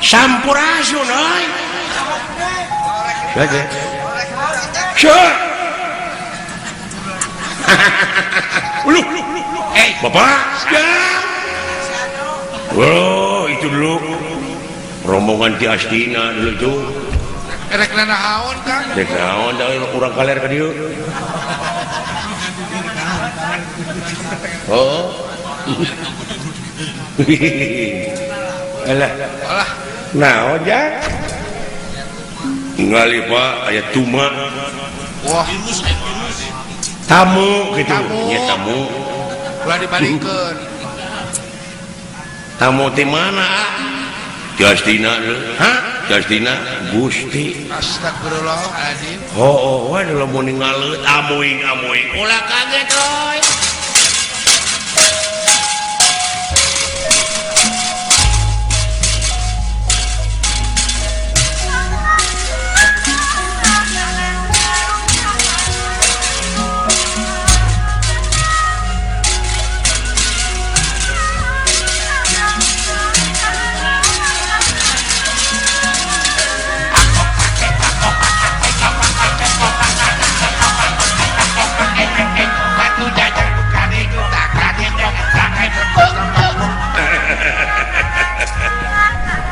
Sampurasun euy. Saja. Syah. Uluh. Eh, Bapak. Ya. Oh, itu dulu rombongan ti Astina dulu itu. Rek nanaon, Kang? Rek naon da urang kaler ka dieu. Oh. Alah. Alah. Naon ja? Ngali Pak aya tuma. Wah. Tamu gitu. Tamu. Nya tamu. Ulah dibalikeun. Tamu ti mana? Ti Astina. Hah? Ti Astina Gusti. Astagfirullahaladzim. Oh, oh, wah lamun ningaleut amuing amuing. Ulah kaget euy.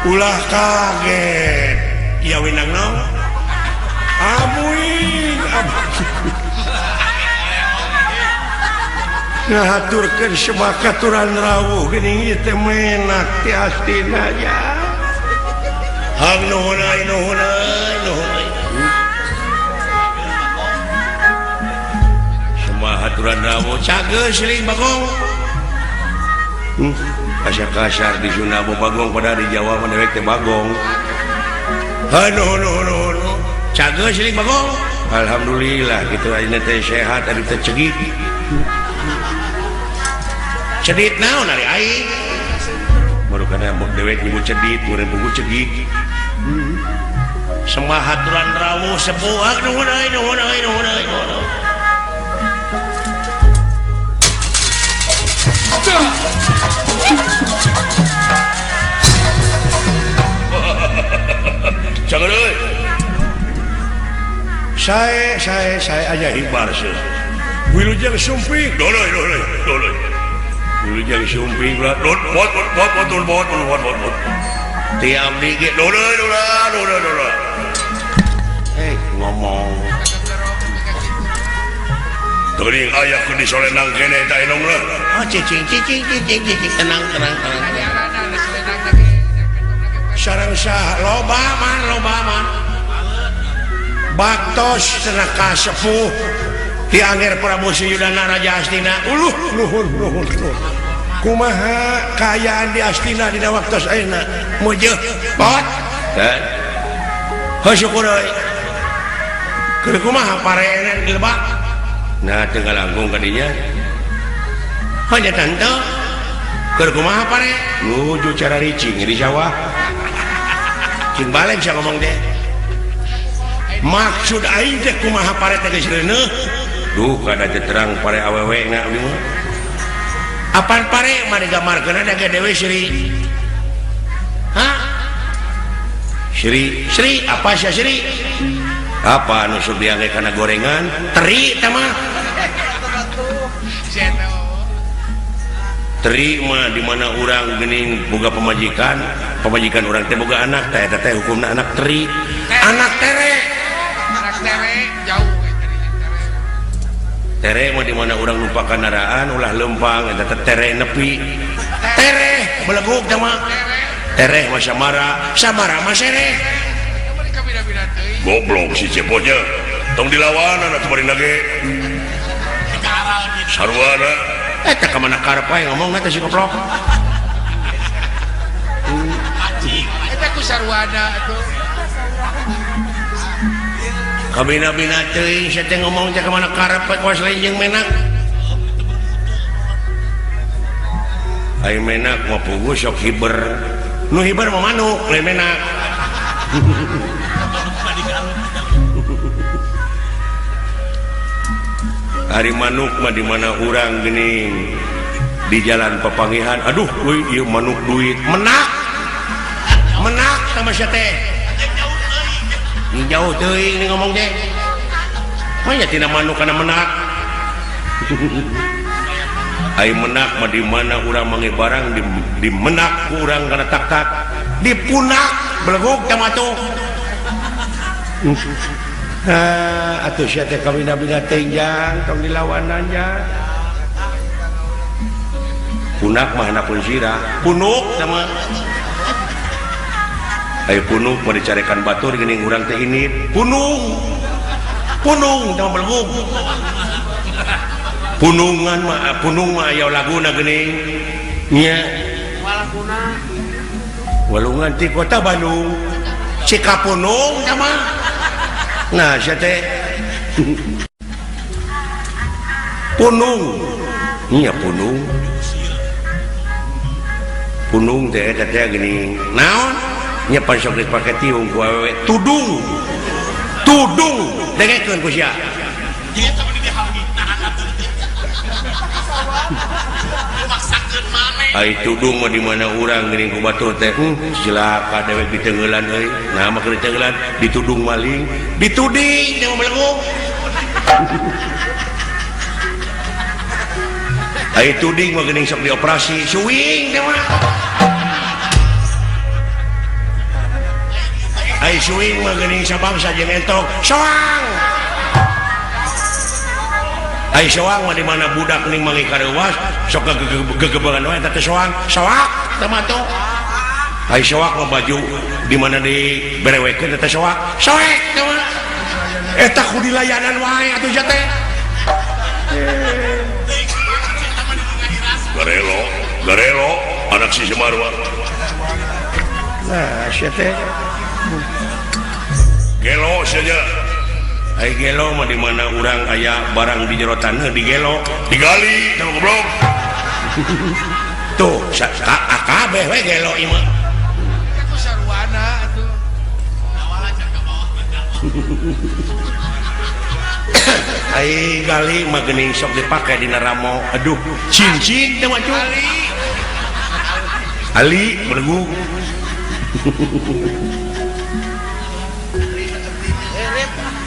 Ulah kaget. Iya winang naon? Amuing amuing. Ngahaturkeun semakaturan rawuh geuning ieu teh menak ti Astina nya. Hang nuhun euy nuhun euy nuhun euy. Semahaturan rawuh cageus siling Bagong. Kasar-kasar di Sunda Bagong pada di Jawa mah dewek teh Bagong. Hanuh nuh nuh nuh. Cageus siling Bagong. Alhamdulillah kitu ayeuna teh sehat ari teh cegit. Cedit naon ari aing? Baru kana dewek nyebut cedit, meureun buku cegit. Semahaturan rawuh sepuh nuhun euy nuhun euy nuhun euy nuhun. Jangan euy. Saya aja hibar sih. Wilujeng sumping. Doloy doloy doloy. Wilujeng sumping lah. Dot bot bot bot bot bot bot bot bot. Ti abdi ge doloy doloy doloy doloy. Eh ngomong. Teuing aya keur disolenang kene eta enong lah. Oh cicing cicing cicing cicing tenang tenang tenang. Sareng sah loba man loba man. Baktos cenah ka sepuh ti Angger Prabu Suyudana Raja Astina. Uluh nuhun nuhun nuhun. Kumaha kaayaan di Astina dina waktos ayeuna? Mujeuh pot. Kan. Heuh syukur euy. Keur kumaha pareenen di lebak? Nah teu ngalangkung ka dinya. Hanya tante. Keur kumaha pare? Nuju cara ricing di sawah. Cing balik sia ngomong teh. Maksud aing teh kumaha pare teh geus reuneuh? Duh kada teh terang pare awewe na abdi mah. Apan pare mah digambarkeun da ge dewe Sri. Hah? Sri, Sri apa sia Sri? Apa anu sok diangge kana gorengan? Teri teh mah. Teri mah di mana urang geuning boga pamajikan, pamajikan urang teh boga anak, teh eta teh hukumna anak teri. Anak tere. Anak tere jauh tere. Tere mah di mana urang lupa kendaraan ulah lempang eta teh tere nepi. Tere beleguk teh mah. Tere mah samara, samara mah sereh. Goblok si cepotnya. Tong dilawanan atuh bari nage. Sarwana eta ka mana karep wae ngomongna teh si goblok. Eta ku sarwana atuh. Kabina-bina teuing sia teh ngomong teh ka mana karep we kawas lain jeung menak. Ai menak mah puguh sok hiber. Nu hiber mah manuk lain menak. Ari manuk mah di mana urang geuning di jalan papangihan aduh euy ieu manuk duit menak menak tah sia teh. Jauh teuing ni ngomong teh. Manya tina manuk kana menak. Ai menak mah di mana urang manggih barang di menak ku urang kana tak-tak. Dipunak belegug teh mah tuh. Ah, atuh sia teh kawina-bina teuing jang tong dilawanan jang. Punak mah hanapun sirah, punuk sama. Ayo punuk mau dicarekan batur geuning urang teh ini punung. Punung sama belegug. Punungan mah punung mah aya laguna geuning. Nya. Walaguna. Walungan ti kota Bandung. Cikapunung sama. Nah, sia teh punung. Nya punung. Punung teh eta teh geuning. Naon? Nya pan sok dipake tiung ku awewe tudung. Tudung dengekeun ku sia. Ai tudung mah di mana urang geuning ku batur teh. Cilaka dewek diteungeulan euy. Nah mah keur diteungeulan ditudung maling, dituding teh mah belegug. Ai tuding mah geuning sok dioperasi, suwing teh mah. Ai suwing mah geuning sabangsa jeung entok, soang. Ai soang mah di mana budak ning mangi kareuwas sok gegebangan wae eta teh soang, soak teh mah tuh. Ai soak mah baju di mana diberewekeun eta soak, soek teh mah. Eta ku dilayanan wae atuh sia teh. Garelo, garelo, anak si Semarwa. Nah, sia teh. Gelo saja. Ai gelo mah di mana urang aya barang di jero taneuh digelo, digali sama goblok. Tuh, kabeh we gelo ieu mah. Ku sarwana atuh. Ai gali mah geuning sok dipake dina ramo. Aduh, cincin teh mah cuy. Ali belegug.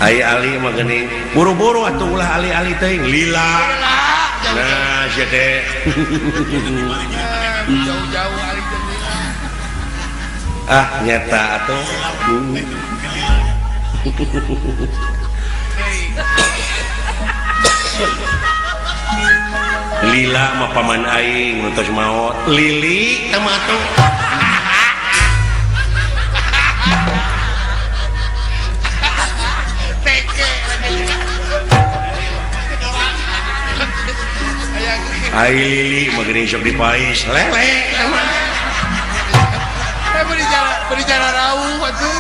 Ai ali mah geuning buru-buru atuh ulah ali-ali teuing lila. Nah, sia teh. Jauh-jauh ali teh. Ah, nyata atuh. Lila mah paman aing nu tos maot. Lili teh mah atuh. Ai lili mah geuning sok dipais lele teh mah. Eh beri jalan rauh atuh.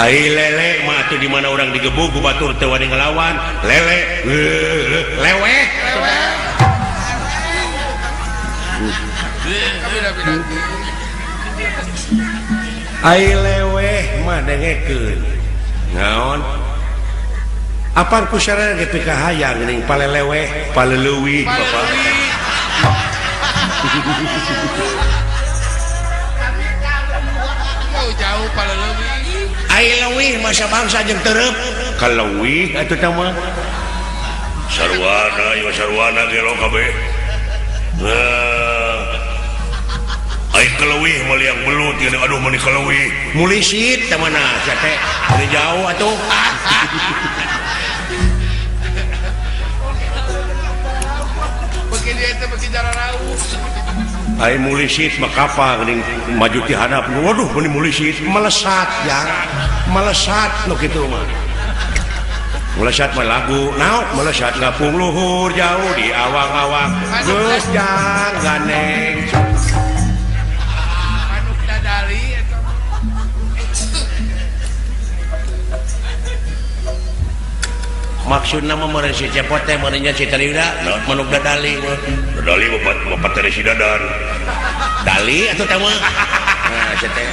Ai lele mah atuh di mana urang digebug ku batur teu wani ngelawan. Lele leweh. Ai leweh mah dengekeun. Naon? Apaan ku sarana ge pikahayang geuning paleleweh, paleleuwih bapak. Jauh-jauh paleleuwih. Ai leuwih mah sabangsa jeung tereup. Kaleuwih atuh teh mah. Sarwana, ieu sarwana gelo kabeh. Nah. Ai kaleuwih mah liang belut geuning aduh meuni kaleuwih. Mulisit teh mana sia teh. Meuni jauh atuh. Beuki dia teh beuki jalan rauh. Ai mulisit mah kapal geuning maju ti handap. Waduh meuni mulisit melesat jang. Melesat nu kitu mah. Melesat mah lagu naon melesat ngapung luhur jauh di awang-awang. Geus jang ganeng. Manuk dadali eta. Maksudna mah meureun si Cepot teh meureun nya si Tariuda manuk dadali. Dadali bapak Teresi Dadan. Dali atuh teh mah. Nah, sia teh.